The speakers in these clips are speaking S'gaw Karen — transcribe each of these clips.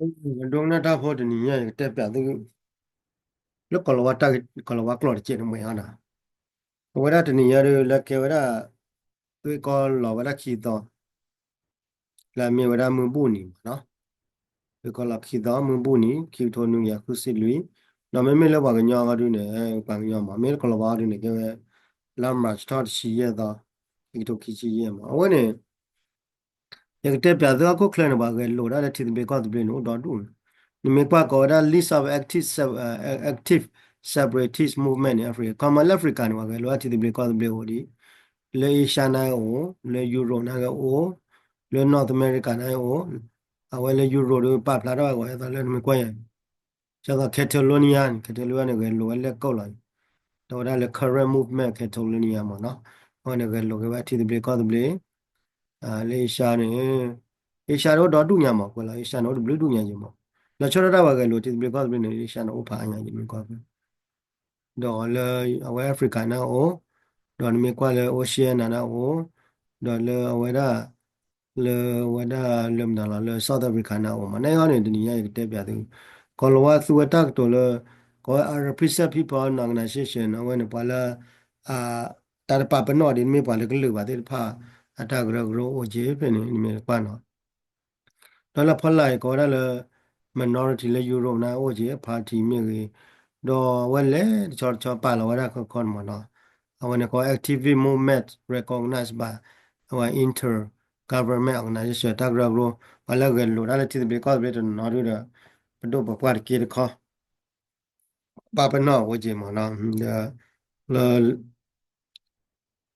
ဒိကနၣ်တၢ်ဖိတနံၤညါ ယကတဲပျးသု လၢကီၢ်လၤဝါတၢ် ကီၢ်လၤဝါကျိာ်တကဲးတမှဲၤအီၤနီၤ. အဝဲဒၣ်တနံၤညါဒီး လၢကဲဝဲဒၣ် သွ့ကီလီၤဝဲဒၣ်ခံသီ လၢအမ့ၢ်ဝဲဒၣ်မုၢ်ဘူၣ်နံၤမးနီၤ. သွ့ကီလီၤခံသီ မုၢ်ဘူၣ်နံၤ ခံကထိနွံကယၤဃုဆံလွံၢ်, ဒီးမ့မ့ၢ်လၢပှၤကညီအဂီၢ်ဒုန့ၣ် ပှၤကညီမး မ့ၢ်လၢကီၢ်လၤဝါအဂီၢ်ဒုန့ၣ် ကဲဝဲ လါမၢ်ၡးထီၣ်တဆံယဲၢ်သီ ခံကထိခံဆံယဲၢ်မး. အဝဲန့ၣ် ယကတဲပျးသုဟီၣ်ခိၣ်ချၢန့ၣ် ပှၤဂဲၤလိာ်ဒၣ်လၢထံသဘျ့ကီၢ်သဘျ့န့ၣ် အိၣ်ဒီဒူၣ်န့ၣ်. နမ့ၢ်ကွၢ်ကီးဝဲဒၣ် list of active sep- active separatist movement in Africa ခီမီလၢ Africa န့ၣ် ပှၤဂဲၤလိာ်ဒၣ်ထံသဘျ့ကီၢ်သဘျ့အိၣ်ဒံး, လၢ Asia နာ်က့အိၣ်, လၢ Europe နာ်က့အိၣ်, လၢ North America နာ်က့အိၣ်, အဝဲလၢ Europe ဒီးပာ်ဖျါထီၣ်ဝဲအဂီၢ် ဒ်သိးလၢနမ့ၢ်ကွၢ်ယၤ ဒ်သိး Catalonia န့ၣ် Catalonia န့ၣ် ဂဲၤလိာ်ဝဲလၢကီၢ်လီၤ. ဒီးဝဲဒၣ်လၢ current movement Catalonia မးနီၤ, အဝဲန့ၣ်ဂဲၤလိာ်က့ၤဝဲထံသဘျ့ကီၢ်သဘျ့, လၢ Asia န့ၣ် Asia န့ၣ်အိၣ်ဒီဒူၣ်ညါမး ကွဲးလီၤ Asia န့ၣ် အိၣ်တဘျုးဒူၣ်ညါယံၤမး, လၢဆီဒၣ်တၢ်ပှၤဂဲၤလိာ်ထံသဘျ့ကီၢ်သဘျ့န့ၣ် Asia န့ၣ်အိၣ်ဖးအါညါယံၤမ့ၢ်ကွၢ်ဖဲ ဒီးလၢအဝဲ Africa နာ်က့အိၣ်, ဒီးနမ့ၢ်ကွၢ်လၢ Oceania နာ်က့အိၣ်, ဒီးလၢအဝဲဒၣ် လၢဝဲဒၣ်လၢမနုၤလီၤ လၢ South Africa နာ်က့အိၣ်မး, နာ်က့ဟီန့ၣ် တနံၤညါယကတဲပျးသု, ကီၢ်လၤဝါသူဝဲတၢ်ကတိၤလၢ ကီးဝဲ Unrepresented People Organization အဝဲန့ၣ် ပှၤလၢ တၢ်တပာ်ပနီၣ်ဒ်မ့ၢ်ပှၤလၢကလုာ်ဘၣ်သ့ၣ်တဖၣ် အတၢ်ကရၢကရိအိၣ်က့ၤဖဲန့ၣ် နမ့ၢ်ကွၢ်နီၤ ဒီးလၢဖီလာ်အံၤ ကီးဝဲဒၣ်လၢ minority လၢ Europe နာ်က့အိၣ်က့ၤ party မ့ၢ်ဂ့ၤ, ဒီးအဝဲလဲၤတဆီတဆီပာ်လီၤဝဲဒၣ်ခီခီန့ၣ်မးနီၤ, အဝဲန့ၣ်ကီး activist movement recognized by အဝဲ inter-government organization တၢ်ကရၢကရိ ပှၤလၢဂဲၤလိာ်တၢ်လၢထံသဘျ့ကီၢ်သဘျ့တနီၤနီၤဒုဒီး ပဒိၣ်ပပှၢ်တက့တခီ ပာ်ပနီၣ်အိၣ်က့ၤမးနီၤ, ဒီး လၢ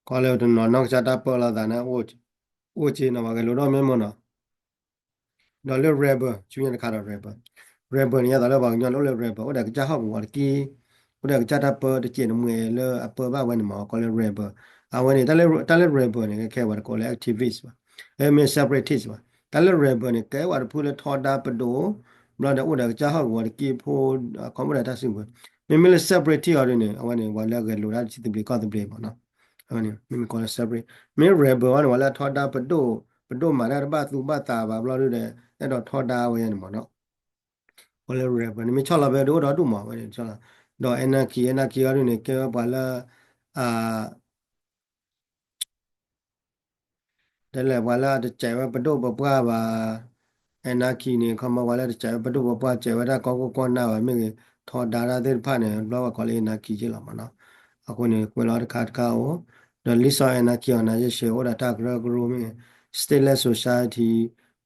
ကီးလၢတနီၤနီၢ်ကစၢ်တၢ်ပၢလီၤသးန့ၣ် အိၣ်က့ၤနီၤ ပှၤဂဲၤလိာ်ဒီးမ့ၢ်မးနီၤ, ဒီးလၢ rebel ဆူညါတခါဒီး rebel, rebel န့ၣ် ယသးလၢပှၤကညီန့ၣ် အိၣ်လၢ rebel အိၣ်ဒီးကစၢ်ဟီၣ်ကဝီၤတက့ၢ်, အိၣ်ဒီးကစၢ်တၢ်ပၢတကဲးတမှဲၤလၢအပၢဘၣ်ဝဲန့ၣ်မး ကီးလၢ rebel, အဝဲန့ၣ် တၢ်လၢ rebel န့ၣ် ကဲဝဲတကိးလၢ activist ဘၣ်, မ့ၢ် separatist ဘၣ်, တၢ်လၢ rebel န့ၣ် ကဲဝဲတဖုလၢထီဒါပဒိၣ် ဘျီဒီးအိၣ်ဒီးကစၢ်ဟီၣ်ကဝီၤတက့ၢ်ဖိ ခီမ့ၢ်ဒီးတၢ်စုကဝဲၤ, မ့မ့ၢ်လၢ separatist အီၤဒ်န့ၣ် အဝဲန့ၣ် ပှၤလၢအဂဲၤလိာ်တၢ်ထံသဘျ့ကီၢ်သဘျ့မးနီၤ, အဝဲန့ၣ် မ့မ့ၢ်ကီးလၢ separatist, မ့ၢ် rebel အီၤန့ၣ် ပှၤလၢအထီဒါပဒိၣ် ပဒိၣ်မၤတၢ်တဘၣ်သူဘၣ်သးဘၣ်ဘျီဒုဒီး အဲၣ်ဒိးထီဒါဝဲန့ၣ်မးနီၤ, ကီးလၢ rebel န့ၣ် မ့ၢ်ဆီၣ်လီၤဖဲဒၣ်အိၣ်ဒီဒူၣ်မးဝဲန့ၣ်, ဒီး anarchy, anarchy အီၤဒ်န့ၣ် ကဲဝဲပှၤလၢ ဒ်လဲၣ်ပှၤလၢအတစဲးဝဲပဒိၣ်ပပှၢ်ဘၣ်, anarchy န့ၣ် ခီမီပှၤလၢတစဲးဝဲပဒိၣ်ပပှၢ် စဲးဝဲဒၣ်ကီၢ်ခိၣ်ကီၢ်နၢ်ဘၣ် မ့ၢ်ဂ့ၤ ထီဒါတၢ်သ့ၣ်တဖၣ်န့ၣ် ဘျီပှၤကိးလၢ anarchy က့လီၤမးနီၤ, အဃိန့ၣ် ကွဲးလီၤတခါတခါအိၣ်, ဒီး list of anarchy organization အိၣ်ဒီးတၢ်ကရၢကရိမ့ၢ် stateless society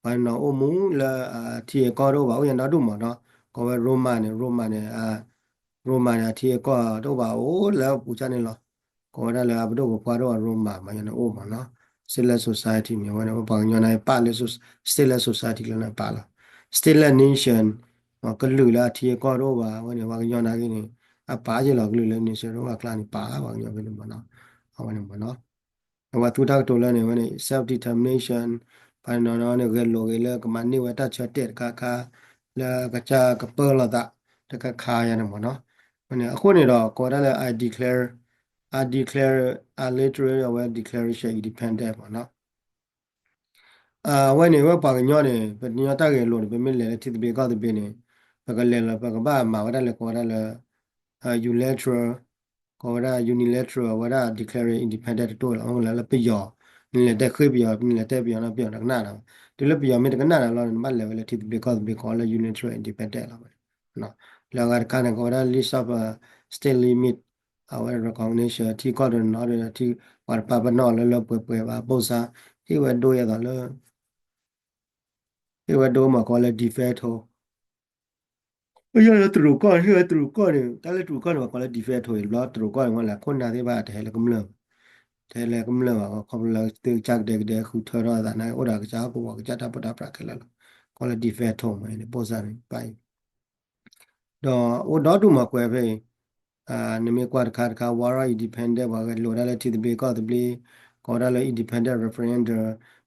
ပှၤနီၤအိၣ်မူလၢအထံအကီၢ်တအိၣ်ဘၣ် အိၣ်ညါဒီဒူၣ်မးနီၤ, ကိးဝဲ Roma န့ၣ် Roma န့ၣ် Roma န့ၣ် အထံအကီၢ်တအိၣ်ဘၣ်အိၣ်လၢအပူၤကၢ်န့ၣ်လီၤ, ကိးဝဲဒၣ်လၢအပဒိၣ်ပပှၢ်တအိၣ်ဘၣ် Roma မးန့ၣ်အိၣ်မးနီၤ, stateless society န့ၣ် အဝဲန့ၣ် ပှၤကညီန့ၣ်ပာ်လၢ stateless society လၢန့ၣ်ပာ်လီၤ, stateless nation ကလုာ်လၢအထံအကီၢ်တအိၣ်ဘၣ် အဝဲန့ၣ် ပှၤကညီနာ်က့န့ၣ် အပာ်က့ၤလီၤ ကလုာ်လၢ nation တအိၣ်ဘၣ်အကျါန့ၣ် ပာ်ပှၤကညီဖဲန့ၣ်မးနီၤ, အဝဲန့ၣ်မးနီၤ အဝဲသူတၢ်ကတိၤလၢန့ၣ် အဝဲန့ၣ် self determination ပှၤနီၤနီၤန့ၣ် ဂဲၤလိာ်က့ၤလၢကမၤန့ၢ်ဝဲတၢ်ဆၢတဲာ်တခါခါ လၢကစၢ်ကပၢလီၤသးတခါခါယါန့ၣ်မးနီၤ, အဃိန့ၣ်ဒီး ကိးဝဲဒၣ်လၢ I declare, I declare, I declare အဝဲ declaration independent မးနီၤ အဝဲန့ၣ် အဝဲပှၤကညီန့ၣ် ပတညီတၢ်ဂဲၤလိာ်န့ၣ် ပမ့ၢ်လဲၤလၢထံသဘျ့ကီၢ်သဘျ့န့ၣ် ပကလဲၤလီၤ ပကဘၣ်မၤဝဲဒၣ်လၢကိးဝဲဒၣ်လၢ unilateral ကိးဝဲဒၣ် unilateral ဝဲဒၣ် declare independent တတိၢ်လီၤ. မ့ၢ်လၢပယီၤ နလဲၤတဲဃ့ပယီၤ နလဲၤတဲပယီၤနီၤ ပယီၤတကနၣ်ဒီး တုၤလၢပယီၤမ့ၢ်တကနၣ်ဒီးလီၤန့ၣ် နဘၣ်လဲၤဝဲလၢထံသဘျ့ကီၢ်သဘျ့ကိးလၢ unilateral independent လီၤ. လၢအဂၤတခါန့ၣ် ကိးဝဲဒၣ် list of state limit အဝဲ recognition ထံကီၢ်တနီၤဒီး ထံပှၤတပာ်ပနီၣ်လၢလၢပှဲၤပှဲၤဘၣ် ဘိၣ်စၢ် ဟ့ၣ်ဝဲဒိယဲသိးလၢ ဟ့ၣ်ဝဲဒိမးကိးလၢ de facto ယဲလၢတရူးကီၢ် ဟ့ၣ်ဝဲတရူးကီၢ်န့ၣ် တၢ်လၢတရူးကီၢ်န့ၣ် ပှၤကိးလၢ de facto အံၤ ဘျီတရူးကီၢ်န့ၣ် ဝဲလၢခိၣ်နၢ်သ့ၣ်တဖၣ် တဟဲလၢကမျၢၢ်ဘၣ် တဟဲလၢကမျၢၢ်ဘၣ် ခီဖျိလၢသုကစၢ်ကဒဲကဒဲဃုထၢထီၣ်အသးန့ၣ် အိၣ်ဒီးကစၢ်ဟီၣ်ကဝီၤ ကစၢ်တၢ်ပၢတၢ်ပြးခဲလၢာ်လီၤ. ကိးလၢ de facto မးန့ၣ် ဘိၣ်စၢ်န့ၣ် ပၢ်အံၤ ဒီးအိၣ်ဒီဒူၣ်မးကွဲးဖဲအံၤ နမ့ၢ်ကွၢ်တခါတခါ Warrant independent ပှၤဂဲၤလိာ်ဒၣ်လၢထံသဘျ့ကီၢ်သဘျ့ ကိးဝဲဒၣ်လၢ independent referendum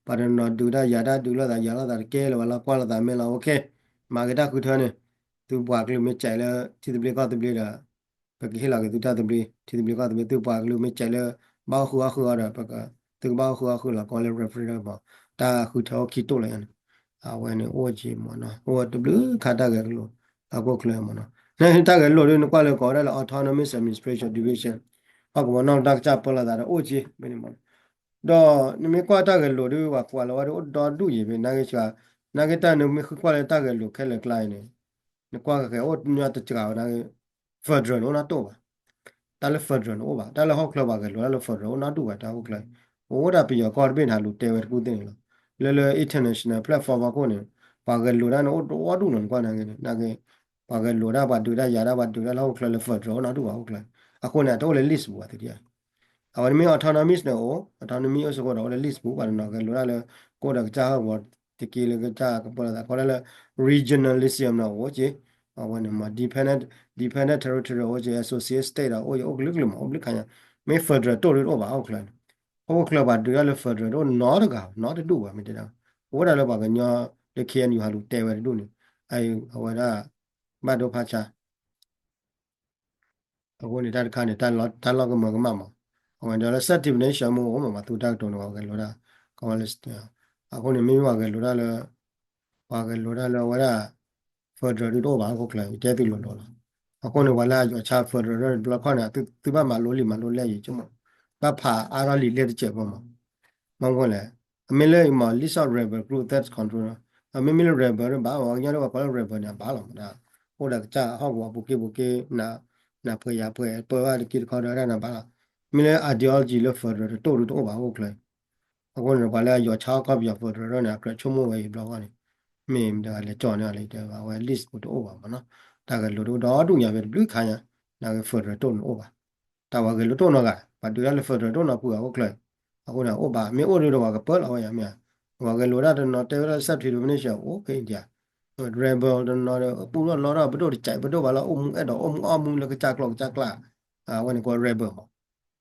ပှၤတနီၤဒုးတၢ်ယၤတၢ်ဒုးလိာ်သးယၤလိာ်သးတကဲလၢၤဘၣ်လီၤကွၢ်လိာ်သးမ့ၢ်လီၤ okay မၤက့ၤတၢ်ဃုထၢန့ၣ် သုပှၤကလုာ်မ့ၢ်စဲးလၢထံသဘျ့ကီၢ်သဘျ့ဒီး ပကဟ့ၣ်လီၤက့ၤသုတၢ်သဘျ့ ထံသဘျ့ကီၢ်သဘျ့ သုပှၤကလုာ်မ့ၢ်စဲးလၢ ဘၣ်အိၣ်ဃုာ်အီၣ်ဃုာ်အီၤဒီး ပက သုကဘၣ်အိၣ်ဃုာ်အီၣ်ဃုာ်လီၤ ကိးလၢ referendum မး တၢ်ဃုထၢအိၣ်ခံတိၢ်လီၤယါန့ၣ် အဝဲန့ၣ်အိၣ်က့ၤမ့ၢ်နီၤ, အိၣ်တဘျုးခါတၢ်ဂဲၤလိာ် ဟီၣ်ခိၣ်ချၢမ့ၢ်နီၤ, နတၢ်ဂဲၤလိာ်ဒ်နကွၢ်လၢကိးဝဲဒၣ်လၢ autonomous administration division ဟီၣ်ကဝီၤနီၢ်တၢ်ကစၢ်ပၢလီၤသးဒီးအိၣ်က့ၤဖဲန့ၣ်မ့ၢ်နီၤ, ဒီးနမ့ၢ်ကွၢ်တၢ်ဂဲၤလိာ်ဒ်ပှၤကွၢ်လီၤဝဲဒ်အိၣ်ဒီဒူၣ်ယံၤဖဲ နာ်က့ နာ်က့တၢ်နမ့ၢ်ဃုကွၢ်လၢတၢ်ဂဲၤလိာ်ခဲလၢာ်ကျါအံၤန့ၣ် နကွၢ်ကဲအိၣ်ညီတစှၤဝဲနာ်က့ federal န့ၣ်အိၣ်နီတဒူၣ်ဘၣ်, တၢ်လၢ federal န့ၣ်အိၣ်ဘၣ်, တၢ်လၢဟီၣ်ခိၣ်ချၢပှၤဂဲၤလိာ်တၢ်လၢ federal အိၣ်နီတဒူၣ်ဘၣ် တၢ်ဟီၣ်ခိၣ်ချၢ, အိၣ်ဒၣ်ပယီၤကီၢ်တဘ့ၣ်န့ၣ် လူၤတဲဝဲတကူၣ်သ့ၣ်န့ၣ်လီၤ, လၢလၢ international platform အခိၣ်န့ၣ် ပှၤဂဲၤလိာ်တၢ်န့ၣ်အိၣ်ဒီဒူၣ်လီၤ နကွၢ်နာ်က့န့ၣ် နာ်က့ ပှၤဂဲၤလိာ်တၢ် ပှၤဒုးတၢ်ယၤတၢ် ပှၤဒုးတၢ်လၢဟီၣ်ခိၣ်ချၢလၢ federal အိၣ်နီတဒူၣ်ဘၣ်ဟီၣ်ခိၣ်ချၢ, အဃိန့ၣ် အတအိၣ်လၢ list ပူၤဘၣ်သ့ၣ်တဖၣ် အဝဲန့ၣ်မ့ၢ် autonomous န့ၣ်အိၣ် autonomy အိၣ်စ့ၢ်ကီးဒီးအိၣ်လၢ list ပူၤ ပှၤတနီၤဂဲၤလိာ်တၢ်လၢ ကအိၣ်ဒီးကစၢ်ဟီၣ်ကဝီၤတက့ၢ်လၢကစၢ်ကပၢလီၤသး ကိးဒၣ်လၢ regionalism န့ၣ်အိၣ်က့ၤ, အဝဲန့ၣ်မ့ၢ် dependent dependent territory အိၣ်က့ၤ associate state ဒီးအိၣ်က့ၤ အိၣ်ကလုာ်ကလုာ်မ့ၢ် အိၣ်ဘျုးခါညါ, မ့ၢ် federal တိၢ်ဒ်တအိၣ်ဘၣ်ဟီၣ်ခိၣ်ချၢန့ၣ်, ဟီၣ်ခိၣ်ချၢပှၤဒုးတၢ်လၢ federal တအိၣ်နီတဂၤ နီတဒူၣ်ဘၣ် မ့ၢ်တဲဒၣ်, အိၣ်ဒၣ်လၢပှၤကညီလၢ KNU ဟးလူၤတဲဝဲတဒူၣ်န့ၣ်, အဝဲဒၣ် ဘၣ်ဒိဖးဆါ အဃိန့ၣ် တၢ်တခါန့ၣ် တၢ်လီၢ်ကမၢကမၣ်မး, အဝဲဒီးလၢ self determination မ့ၢ်အိၣ်မး ပှၤသူတၢ်ကတိၤန့ၣ် ပှၤဂဲၤလိာ်တၢ် ကဝဲလၢ အဃိန့ၣ် မ့မ့ၢ်ပှၤဂဲၤလိာ်တၢ်လၢ ပှၤဂဲၤလိာ်တၢ်လၢအဝဲဒၣ် federal ဒ်တအိၣ်ဘၣ်ဟီၣ်ခိၣ်ချၢ ယတဲသုလိၤလိၤလီၤ, အဃိန့ၣ် ပှၤလၢအယီၤဆါ federal တဘျီခီၣ်န့ၣ် သုဘၣ်မၤလိလံာ်မၤလိလဲၢ်ယံၤဆိကမိၣ်, ဘၣ်ဖးအါထီၣ်လံာ်လဲၢ်တစဲးဖိမး, မ့ၢ်မ့ၢ်လဲၣ်, အမ့ၢ်လၢအံၤမး list of rebel group that control အမ့မ့ၢ်လၢ rebel န့ၣ်ဘၣ် ပှၤကညီဒ်ပှၤကိးလၢ rebel န့ၣ် အဘၣ်လီၤမးဒၣ်, အိၣ်ဒီးကစၢ်ဟီၣ်ကဝီၤပူၤက့ၢ်ပူၤက့ၢ် နပှဲၤယၤပှဲၤ ပၢဘၣ်တက့ၢ်တခီဒီးဒၣ်နဘၣ်လီၤ, မ့ၢ်လၢ ideology လၢ federal တတိၢ်ဒ်တအိၣ်ဘၣ်ဟီၣ်ခိၣ်ချၢ, အဃိန့ၣ် ပှၤလၢအယီၤဆါကီၢ်ပယီၤ federal န့ၣ် အကြၢးဆိကမိၣ်ဝဲအံၤတဘျီဃီန့ၣ်, မ့ၢ်မတၤတဂၤလဲၤကၠီန့ၢ်အီၤလၢတဲဘၣ်ဝဲ list ပူၤတအိၣ်ဘၣ်မးနီၤ, တၢ်ဂဲၤလိာ်တအိၣ်ဒီဒူၣ်ညါဖဲတဘျုးခါညါ, နာ်က့ federal တိၢ်န့ၣ်အိၣ်ဘၣ် တၢ်ပှၤဂဲၤလိာ်တအိၣ်နီတဂၤ, ပှၤဒုးတၢ်လၢ federal တအိၣ်နီတပူၤ ဟီၣ်ခိၣ်ချၢ, အဃိန့ၣ် အိၣ်ဘၣ် မ့ၢ်အိၣ်ဒ်ဒီးပှၤကပၢလီၤဝဲယၤမ့ၢ်ဧါ, ပှၤဂဲၤလိာ်တၢ်တနီၤတဲဝဲဒၣ် self determination အိၣ်ဖဲအံၤဒံးဧါ, rebel တနီၤဒီး ပူထီၣ်လီထီၣ် ပဒိၣ်တကး ပဒိၣ်ဘၣ်လီၤ အိၣ်မူအဲၣ်ဒိးအိၣ်မူအီၣ်မူလၢကစၢ်ကျိာ်ကစၢ်ကျၢ်, အဝဲန့ၣ်ကိး rebel မး,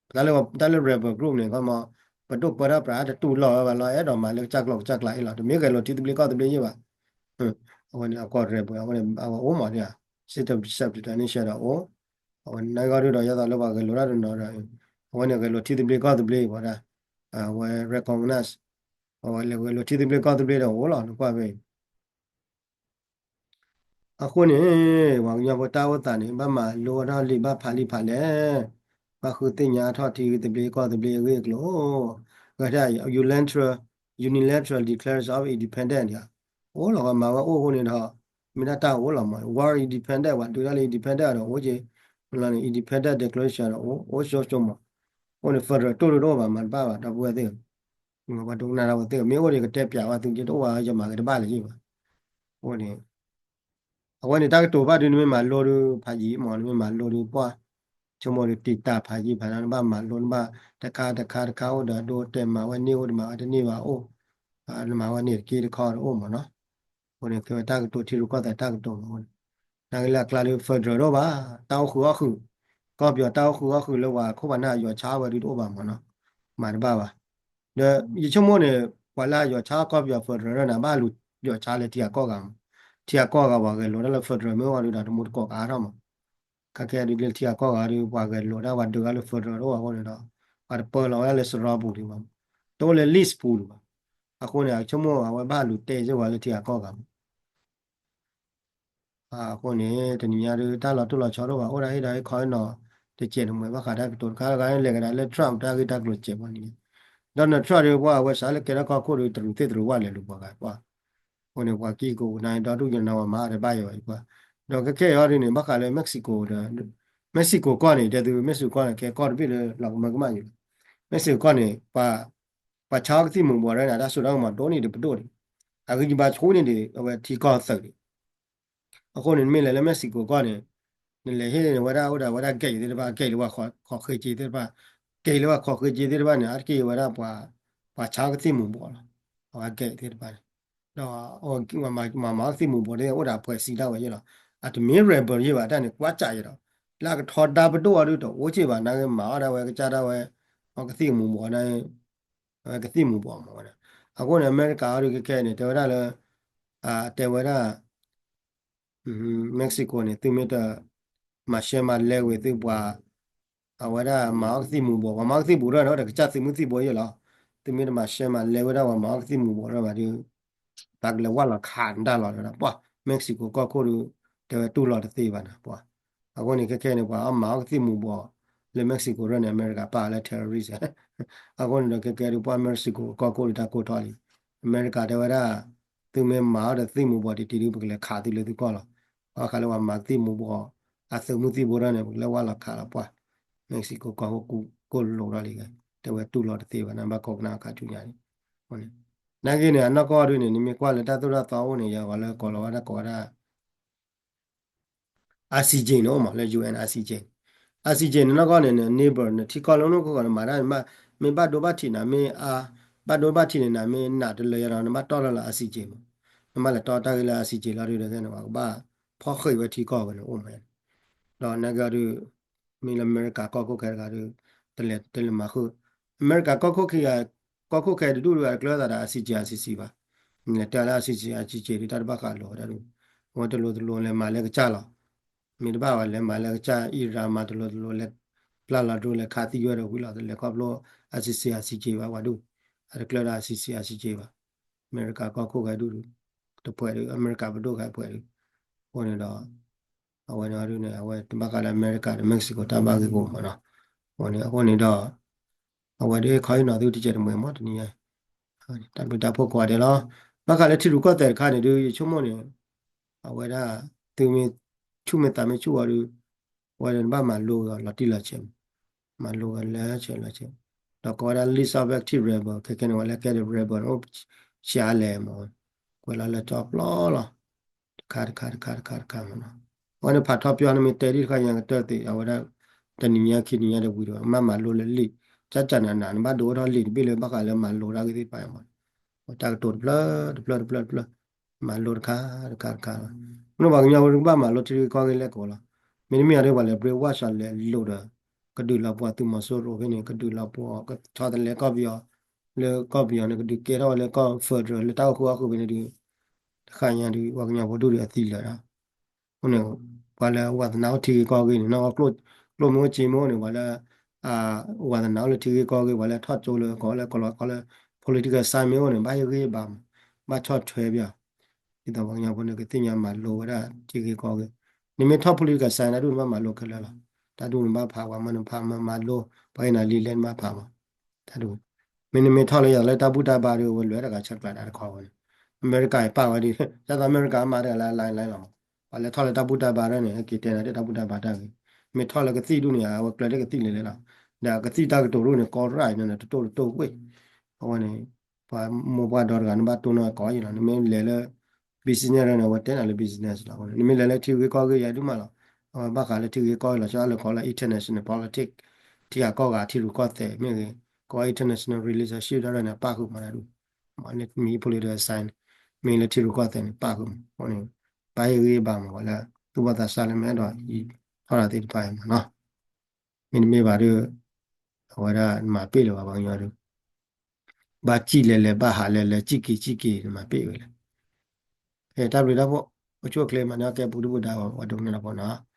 တၢ်လၢ တၢ်လၢ rebel group န့ၣ် ခီမး ပဒိၣ်ပၢတၢ်ပြးတတူၢ်လိာ်ဝဲဘၣ်လီၤ အဲၣ်ဒိးမၤလၢကစၢ်ကျိာ်ကစၢ်ကျၢ်အံၤလီၤ တမ့ၢ်ဂဲၤလိာ်ထံသဘျ့ကီၢ်သဘျ့ယဲၢ်ဘၣ်, အဝဲန့ၣ်အကိး rebel အဝဲန့ၣ် အဝဲအိၣ်မးဒံးဧါ, စံးတ self determination ဒီးအိၣ်, အဝဲန့ၣ်ဂီၢ်ဒုဒီးယသးလၢပှၤဂဲၤလိာ်တၢ်တနီၤဒီး, အဝဲန့ၣ်ဂဲၤလိာ်ထံသဘျ့ကီၢ်သဘျ့ ပှၤဒၣ်, အဝဲ recognize, အဝဲလဲၤဂဲၤလိာ်ထံသဘျ့ကီၢ်သဘျ့ဒီးအိၣ်လီၤ နကွၢ်ဖဲအံၤ အဃိန့ၣ် ပှၤကညီဖိတၢ်အိၣ်သးန့ၣ် ဘၣ်မၤလိထီၣ်လံာ် ဘၣ်ဖးလံာ်ဖးလဲၢ်, ဘၣ်ဃုသ့ၣ်ညါထီၣ်ထံသဘျ့ကီၢ်သဘျ့အဂ့ၢ်အကျိၤ, ကဲထီၣ် unilateral, unilateral declaration of independence န့ၣ်, အိၣ်လီၤ ပှၤမၤဝဲအိၣ်အဃိန့ၣ်ဒီး, မ့ၢ်ဒၣ်တၢ်အိၣ်လီၤမး war independent ပှၤဒုးတၢ်လၢ independent ဒီးအိၣ်က့ၤ, လီၤန့ၣ် independent declaration ဒီးအိၣ် အိၣ်ဆိဆိမး, အဃိန့ၣ် federal တိၢ်ဒိၣ်တအိၣ်ဘၣ် မၤတဘၣ်ဘၣ် ဒီပုၢ်ဝဲၢ်သ့ၣ်ဧၢ ပှၤဒိကနၣ်တၢ်ဝဲသ့ၣ် မ့ၢ်အိၣ်ဒီးကတဲပျးဝဲသုက့တအိၣ်ဘၣ် ယမၤက့ၤတဘၣ်လၢၤယ့ၢ်ဘၣ်. အဃိန့ၣ် အဝဲန့ၣ်တၢ်ကတိၤဘၣ်ဒုး နမ့ၢ်မၤလိဒုးဖးယံာ်မး နမ့ၢ်မၤလိဒုးပှၢ် ဆိကမိၣ်ဒုးတံာ်တာ်ဖးယံာ်ဖးလီၤ နဘၣ်မၤလိနဘၣ်တခါတခါတခါအိၣ်ဒီးဒိတဲမၤဝဲန့ၢ်အိၣ်တမၤဝဲတန့ၢ်ဘၣ်အိၣ် နမၤဝဲန့ၣ်တက့ၢ်တခီတအိၣ်မးနီၤ. အဃိန့ၣ် ကဲဝဲတၢ်ကတိၤထံရူၢ်ကီၢ်သဲးတၢ်ကတိၤမး နာ်က့လၢအကျါဒုး federal တအိၣ်ဘၣ် တၢ်အိၣ်ဃုာ်အီၣ်ဃုာ် ကီၢ်ပယီၤတၢ်အိၣ်ဃုာ်အီၣ်ဃုာ်လၢပှၤခိၣ်ပှၤနၢ်ယီၤဆါဝဲဒုးတအိၣ်ဘၣ်မးနီၤ မၤတဘၣ်ဘၣ်. ဒီးယဆိကမိၣ်န့ၣ် ပှၤလၢအယီၤဆါကီၢ်ပယီၤ federal န့ၣ်ဘၣ်လူၤယီၤဆါလၢထံဂၤကီၢ်ဂၤမး ထံဂၤကီၢ်ဂၤပှၤဂဲၤလိာ်တၢ်လၢ federal မ့ၢ်အိၣ်ဒုးဒီးတမူတကိးကအါထီၣ်မး ခဲကဲဒုးလၢထံဂၤကီၢ်ဂၤဒုး ပှၤဂဲၤလိာ်တၢ်ပှၤဒုးဂၤလၢ federal တအိၣ်ဘၣ်အဃိန့ၣ်ဒီး ပှၤတပၢလီၤဝဲဒၣ်လၢစရီပူၤဒံးဘၣ် တအိၣ်လၢ list ပူၤဒံးဘၣ်. အဃိန့ၣ် အဆိကမိၣ်အဝဲဘၣ်လူၤတဲစ့ၢ်ကီးလၢထံဂၤကီၢ်ဂၤမး အဃိန့ၣ် တနံၤညါဒုး တၢ်လီၤတိၢ်လီၤဆီတအိၣ်ဘၣ် အိၣ်ဒၣ်ဟ့ၣ်ဒၣ်ဟ့ၣ်ခီဟ့ၣ်နီၤ တစဲးတမှဲၤဘၣ်ဃးတၢ်ကတိၤတခါတခါ လဲၤကဒါလၢ Trump တၢ်ဂ့ၢ်တၢ်ကျိၤစဲးဖိန့ၣ် Donald Trump ဒုးပှၤအဝဲစးလၢကဲထီၣ်ကီၢ်ခိၣ်ဒုး တရူးသ့ၣ်တရူးဝၣ်လဲၤလူၤပှၤဂၤပှၤ အဃိန့ၣ် ပှၤကံၢ်ကိးနၤဒီဒူၣ်ယနၤဝဲမၤအါတဘၣ်ယဲဘၣ်ပှၤ ဒီးကဲခဲအံၤဒုးန့ၣ် ဘၣ်ဃးလၢ Mexico ဒီး Mexico ကီၢ်န့ၣ် တဲသု Mexico ကီၢ်န့ၣ် ကဲကီၢ်တဘ့ၣ်လၢလီၤကမၢကမၣ်ယဲလီၤ Mexico ကီၢ်န့ၣ် ပှၤ ပှၤဆါအီၣ်ကသံၣ်မူၤဘှီးဒၣ်န့ၣ် အတၢ်စိတၢ်ကမီၤဒိၣ်န့ၢ်ဒံးပဒိၣ်န့ၣ် အဂံၢ်ဘါဆိန့ၢ်ဒံး အဝဲထံကီၢ်သုးန့ၣ် အဃိန့ၣ် နမ့ၢ်လဲၤလၢ Mexico ကီၢ်န့ၣ် နလဲၤဟ့ၣ်န့ၣ်ဝဲဒၣ်အိၣ်ဒၣ်ဝဲဒၣ် gate သ့ၣ်တဖၣ် gate လၢပှၤခိးဃ့က့သ့ၣ်တဖၣ် gate လၢပှၤခိးဃ့က့သ့ၣ်တဖၣ်န့ၣ် အါတက့ၢ်ဝဲဒၣ်ပှၤ ပှၤဆါအီၣ်ကသံၣ်မူၤဘှီးလီၤ အဝဲ gate သ့ၣ်တဖၣ်န့ၣ် ဒီး မၤမၤအီၣ်ကသံၣ်မူၤဘှီးန့ၣ် အိၣ်ဒီးအဖှဲးစံးဒၣ်ဝဲယဲလီၤ အတမ့ၢ် rebel ယဲဘၣ် တၢ်န့ၣ် ကွၢ်စးယဲဒီး လၢအကထီဒါပဒိၣ်အီၤဒုးတအိၣ်က့ၢ်ဘၣ် နာ်က့မၤအီၣ်ဒၣ်ဝဲကစၢ်ဒၣ်ဝဲ အီၣ်ကသံၣ်မူၤဘှီးန့ၣ် အဝဲကသံၣ်မူၤဘှီးမးဝဲဒၣ် အဃိန့ၣ် အမဲရကၤအီၤဒုးကဲခဲအံၤန့ၣ် တဲဝဲဒၣ်လၢ တဲဝဲဒၣ် Mexico န့ၣ် သုမ့ၢ်တမၤရှဲမၤလဲဝဲသုပှၤ အဝဲဒၣ်မၤအီၣ်ကသံၣ်မူၤဘှီး ပှၤမၤအီၣ်ကသံၣ်မူၤဘှီးဒီး တကစၢ်သုးမုၢ်သံၣ်ဘိယဲလီၤ သုမ့ၢ်တမၤရှဲမၤလဲဝဲဒၣ်ပှၤမၤအီၣ်ကသံၣ်မူၤဘှီးဒီးဘၣ်ဒုး ပကလဲၤဝၢ်လီၤခးနတၢ်လီၤ တဲဝဲဒၣ် ပှၤ Mexico ကီၢ်ခိၣ်ဒီး တဲဝဲတူၢ်လိာ်တသ့ဘၣ်န့ၣ် ပှၤ အဃိန့ၣ် ခဲခဲန့ၣ် ပှၤအမၤအီၣ်ကသံၣ်မူၤဘှီး လၢ Mexico ရၢၢ်န့ၣ် အမဲရကၤပာ်လၢ terrorist အဃိန့ၣ်ဒီး ခဲခဲဒုး ပှၤ Mexico ကီၢ်ခိၣ်ဒုးတၢ်ကိၢ်ထီၣ်လံ အမဲရကၤတဲဝဲဒၣ် သုမ့ၢ်မၤအီၣ်ဒီးသံၣ်မူၤဘှီးတံၢ်တံၢ်ဒုး ပကလဲၤခးသုလၢသုကီၢ်လီၤ. ဘၣ်ဃးလၢပှၤမၤသံၣ်မူၤဘှီး အသုးမုၢ်သံၣ်ဘိထီၣ်န့ၣ် ပကလဲၤဝၢ်လီၤခးလီၤပှၤ Mexico ကီၢ်ခိၣ်ကိၢ်လိာ်ထီၣ်လံ တဲဝဲတူၢ်လိာ်တသ့ဘၣ် နဘၣ်ကိးကနၣ်အခါဆူညါန့ၣ် နာ်က့န့ၣ် အနီၢ်ကီၢ်ဒုးန့ၣ် နမ့ၢ်ကွၢ်လၢတၢ်သိၣ်တၢ်သီအိၣ်န့ၣ် ယၤဂီၤလၢကိးလီၤဝဲဒၣ်ကိးဝဲဒၣ် ICJ န့ၣ်အိၣ်မး လၢ UN ICJ, ICJ န့ၣ် နီၢ်ကီၢ်န့ၣ် န neighbor နထံကီၢ်လၢနအိၣ်ခိၣ်ဃီန့ၣ် မၤတၢ် မ့ၢ်ဘၣ်ဒိဘၣ်ထံးနၤ မ့ၢ်အါ ဘၣ်ဒိဘၣ်ထံးန့ၣ် နၤမ့ၢ်နာ်တလၢယၤဒီး နဘၣ်တီၢ်လၢလၢ ICJ မး, နဘၣ်လဲၤတီၢ်တၢ်ဂ့ၢ်လၢ ICJ လီၤဒုး တကဲန့ၣ် ပှၤကဘၣ်ဖီၣ်ဃံးဝဲထံကီၢ်ဝဲန့ၣ်အိၣ်မး, ဒီးနာ်က့အီၤဒုး မ့ၢ်လၢအမဲရကၤကီၢ်ခိၣ်ခဲတဂၤဒုး တလဲၤတလဲၤမၤဃုာ်, အမဲရကၤကီၢ်ခိၣ်ခံဂၤ ကီၢ်ခိၣ်ခဲတဒူၣ်ဒုး အတကျၢၤသးဒီး ICJ ICC ဘၣ်, နလဲၤတဲလၢ ICJ ICJ ဒုး တၢ်တဘၣ်ဃးလိာ်ဝဲဒၣ်ဒုး, အဝဲတလိၤတလိၤလဲၤမၤလၢကစၢ်လီၤ, မ့ၢ်တဘၣ်ဝဲလဲၤမၤလၢကစၢ် Iran မၤတလိၤတလိၤလဲၤ ပျၢ်လီၤ drone လဲၤခးသံဝဲဒီးဝံၤလီၤ တလဲၤခီဖျိ ICC ICJ ဘၣ်ဝဲဒုး, အတကျၢၤဒီး ICC ICJ ဘၣ်, အမဲရကၤကီၢ်ခိၣ်ခဲဒူၣ်ဒုး တပှဲၤဒုး အမဲရကၤပဒိၣ်ခဲပှဲၤဒုး, အဃိန့ၣ်ဒီး အဝဲန့ၣ်ဒုးန့ၣ် အဝဲတဘၣ်ဃးလၢအမဲရကၤဒီး Mexico တၢ်ဘၣ်ဂ့ၢ်ကီမးနီၤ, အဃိန့ၣ် အဃိန့ၣ်ဒီး အဝဲဒုးခီအံၤနီၤသုတကဲးတမှဲၤမး တနံၤညါ တၢ်ဘျုးတၢ်ဖှိၣ်ကိးဂၤဒဲးလီၤ, ဘၣ်ဃးလၢထံရူၢ်ကီၢ်သဲးတခါန့ၣ်ဒုး ယဆိကမိၣ်န့ၣ် အဝဲဒၣ် သုမ့ၢ်ဆူၣ်မ့ၢ်သးမ့ၢ်ဆူၣ်ဝဲဒုး အဝဲဒၣ်နဘၣ်မၤလိက့ၤအီၤလီၤတံၢ်လီၤဆဲး, မၤလိက့ၤလၢဆဲးလီၤဆဲး, ဒီးကိးဝဲဒၣ် list of active rebel ခဲခဲန့ၣ် ဝဲလၢကဲဒၣ် rebel အိၣ်ဆံးအါလဲၣ်မး, ကွဲးလီၤလၢကၠီပျီလီၤ, တခါတခါတခါတခါတခါမးနီၤ, အဝဲန့ၣ်ဖးထီပၠီန့ၣ်မ့ၢ်တဲဒ်တခါညါကတၢၢ်သ့ၣ် အဝဲဒၣ် တနံၤညါခံနံၤညါတဝံၤဒီး မ့ၢ်မၤလိလၢလံာ် ကၠၢ်ကၠၢ်နးနး နဘၣ်ဒိအိၣ်ထီၣ်လံာ်တဘ့ၣ်လၢဘၣ်ဃးလၢမၤလိတၢ်ဂ့ၢ်သ့ၣ်တဖၣ်အံၤမး, တၢ်ကတိၤတဖျၢၣ်တဖျၢၣ်တဖျၢၣ်တဖျၢၣ် မၤလိတခါတခါတခါလီၤ, မ့ၢ်ပှၤကညီဖိကဘၣ်မၤလိထံဂ့ၢ်ကီၢ်ဂ့ၢ်လဲၣ်ကိးလီၤ, မ့တမ့ၢ်အီၤဒ်ပှၤလဲၤ brainwash လဲၤလိာ်ဒီး ကဒုးလီၤပှီၢ်သုးမီၤစိရိၤဖဲန့ၣ် ကဒုးလီၤပှီၢ် ကဆီတလဲကီၢ်ပယီၤ လၢကီၢ်ပယီၤန့ၣ် ကဒုးကဲထီၣ်ဝဲလၢကီၢ် federal လၢတၢ်အိၣ်ဃုာ်အီၣ်ဃုာ်ဖဲန့ၣ်ဒုး တခါညါဒုး ပှၤကညီဖိဒူၣ်ဒုးအသံလၢာ်ဒီး အဃိန့ၣ် ပှၤလၢဝါသနာအိၣ်ထံဂ့ၢ်ကီၢ်ဂ့ၢ်န့ၣ် နီၢ်ကီၢ်ကျိၣ်မ့ၢ်အိၣ်စ့မ့ၢ်အိၣ်န့ၣ် ပှၤလၢ ဝါသနာအိၣ်လၢထံဂ့ၢ်ကီၢ်ဂ့ၢ် ပှၤလၢထီၣ်ကၠိလၢကိးလၢကိးလီၤကိးလၢ political science မ့ၢ်အိၣ်န့ၣ် ဘၣ်ဟ့ၣ်ဂံၢ်ဟ့ၣ်ဘါမး ဘၣ်ဆီၣ်ထွဲပယီၤ ဒ်သိးပှၤကညီဖိန့ၣ် ကသ့ၣ်ညါမၤလိဝဲဒၣ်ထံဂ့ၢ်ကီၢ်ဂ့ၢ်, နမ့ၢ်ထီၣ် political science တၢ်ဒူၣ်နဘၣ်မၤလိခဲလၢာ်လီၤ, တၢ်ဒူၣ်နဘၣ်ဖးဝဲမ့ၢ်နဖးမၤလိ ပှၤဟ့ၣ်နၤလံာ်လဲၢ်နဘၣ်ဖးမး, တၢ်ဒူၣ် မ့ၢ်နမ့ၢ်ထီၣ်လၢယၤလၢတၢ်ဘူၣ်တၢ်ဘါဒုး အဝဲလွဲၢ်တဂၤဆဲးကျိးတၢ်တခီဝဲန့ၣ်, အမဲရကၤအံၤပာ်ဝဲဒ် ဒ်သိးအမဲရကၤအမၤတဂၤလၢ line line လီၤမး, ပှၤလၢထီၣ်လၢတၢ်ဘူၣ်တၢ်ဘါဒၣ်န့ၣ် ဟဲက့ၤတဲနၤတၢ်ဘူၣ်တၢ်ဘါတၢ်ဂ့ၢ်, မ့ၢ်ထီၣ်လၢကသံၣ်ဒူၣ်န့ၣ် အဝဲကျၢၤတၢ်ကသံၣ်လဲၤလဲၤလီၤ, ဒီးကသံၣ်တၢ်ကတိၤဒူၣ်န့ၣ် ကီရၣ်အံၤန့ၣ် တတိၢ်တတိၢ်ဝ့ၢ်, အဝဲန့ၣ် ပှၤမိၢ်ပှၢ်ဒီတဂၤန့ၣ်ဘၣ်တိၢ်နီၣ်ကီးယံၤလီၤ, နမ့ၢ်လဲၤလၢ business န့ၣ် အဝဲတဲနၤလၢ business လီၤ, နမ့ၢ်လဲၤလၢထံဂ့ၢ်ကီၢ်ဂ့ၢ်ယၤဒုးမးလီၤ, အဝဲဘၣ်ဃးလၢထံဂ့ၢ်ကီၢ်ဂ့ၢ်လီၤ ဆိလၢကိးလၢ international politics ထံဂ့ၢ်ကီၢ်ဂ့ၢ်ထံရူၢ်ကီၢ်သဲးမ့ၢ်ဂ့ၤ, ကိး international relationship ဒၣ်လဲာ်န့ၣ် ပာ်ဃုာ်မးတၢ်ဒူၣ်, မ့ၢ် political science မ့ၢ်လၢထံရူၢ်ကီၢ်သဲးန့ၣ် ပာ်ဃုာ်မး, အဃိန့ၣ် ဘၣ်ဟ့ၣ်ဂံၢ်ဟ့ၣ်ဘါမး ပှၤလၢသူၣ်ဘီၣ်သးစၢ်လၢမ့ၢ်အဲၣ်ဒိးဟံးထီၣ်တၢ်သ့ၣ်တဖၣ်အံၤမးနီၤ, မ့တမ့ၢ်ဘၣ်ဒီး အဝဲဒၣ်မၤပ့ၢ်လၢၤဘၣ် ပှၤကညီဒုး ဘၣ်စံၣ်လဲၤလဲၤ ဘၣ်ဟးလဲၤလဲၤ စံၣ်က့ၤစံၣ်က့ၤ နမၤပ့ၢ်ဝဲလဲၣ်, တၢ်ဘျုးတၢ်ဖှိၣ် အိၣ်ဆူၣ်အိၣ်ချ့ မၤန့ၢ်အီၣ်ကဲပူၤဒုၣ်ပူၤဒါ ပှၤဒိကနၣ်တၢ်ဖိနီၤ